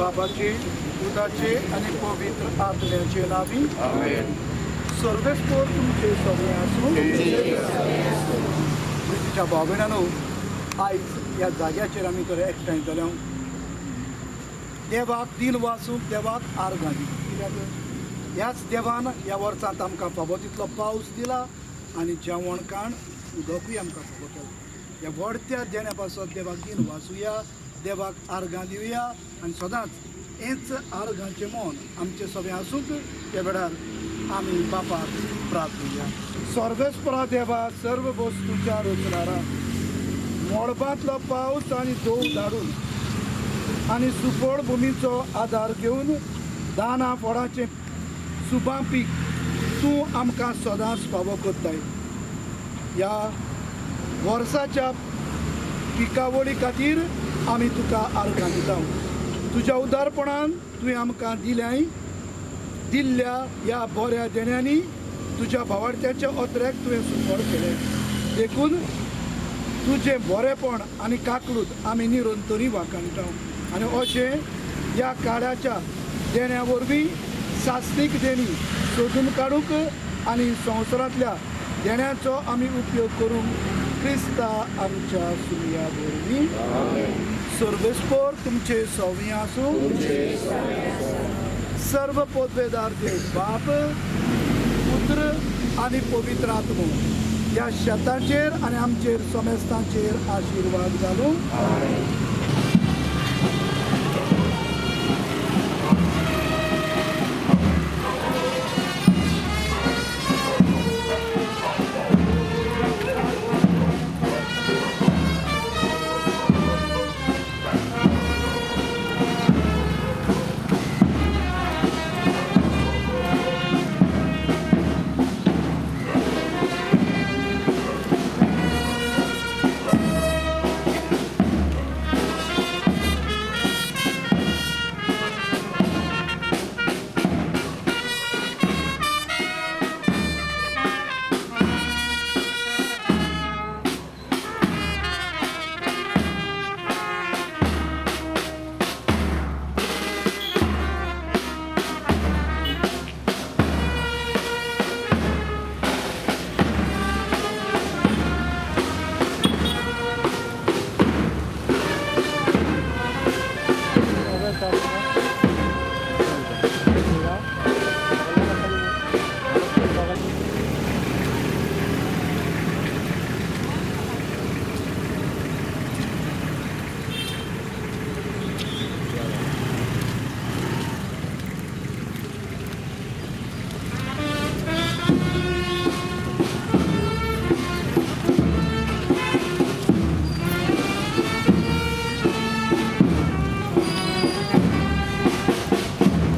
बाबाचे, पुताचे आनी पवित्र आत्म्याचे नांवी आमेन. सर्वेस्पोर तुमचे सगळे आसूं. प्रितीच्या भाव भयणांनो, आयज ह्या जाग्याचेर आमी तर एकठांय जाल्या देवाक दिन वासूंक, देवाक आर्गां दिवंक. कित्याक ह्याच देवान ह्या वर्सांत आमकां फावो तितलो पावस दिला आनी जेवण खाण उदकूय आमकां फावो केलां. ह्या व्हडत्या देण्या पासत देवाक दिन वाचुया, देवाक आर्गां दिवया आनी सदांच हेंच आर्गांचें मन आमचें सगळें आसूंक. त्या वेळार आमी बापाक प्रार्थुया. सर्वेस्परा देवा, सर्व वस्तूच्या रचणारा, मळबांतलो पावस आनी दव धाडून आनी सुफळ भुमीचो आदार घेवन दाना फळाचें सुबां पीक तूं आमकां सदांच फावो करताय. ह्या वर्साच्या पिकावळी खातीर आमी तुका आर्गां दिता. तुज्या उदारपणान तुवें आमकां दिल्याय दिल्ल्या ह्या बऱ्या देण्यांनी तुज्या भावार्थ्याच्या अत्र्याक तुवें सुफळ केलें. देखून तुजें बरेंपण आनी काकळूत आमी निरंतरी वाखाणटा आनी अशें ह्या काळाच्या देण्या वरवीं सासणीक देणी सोदून काडूंक आनी संवसारांतल्या देण्याचो आमी उपयोग करूंक क्रिस्ता आमच्या सुमया वरवीं. सर्वेस्पोर तुमचे सवी आसूं. सर्व पदवेदार देव बाप, पुत्र आनी पवित्र आत्मो ह्या शेताचेर आनी आमचेर समेस्तांचेर आशिर्वाद घालूं.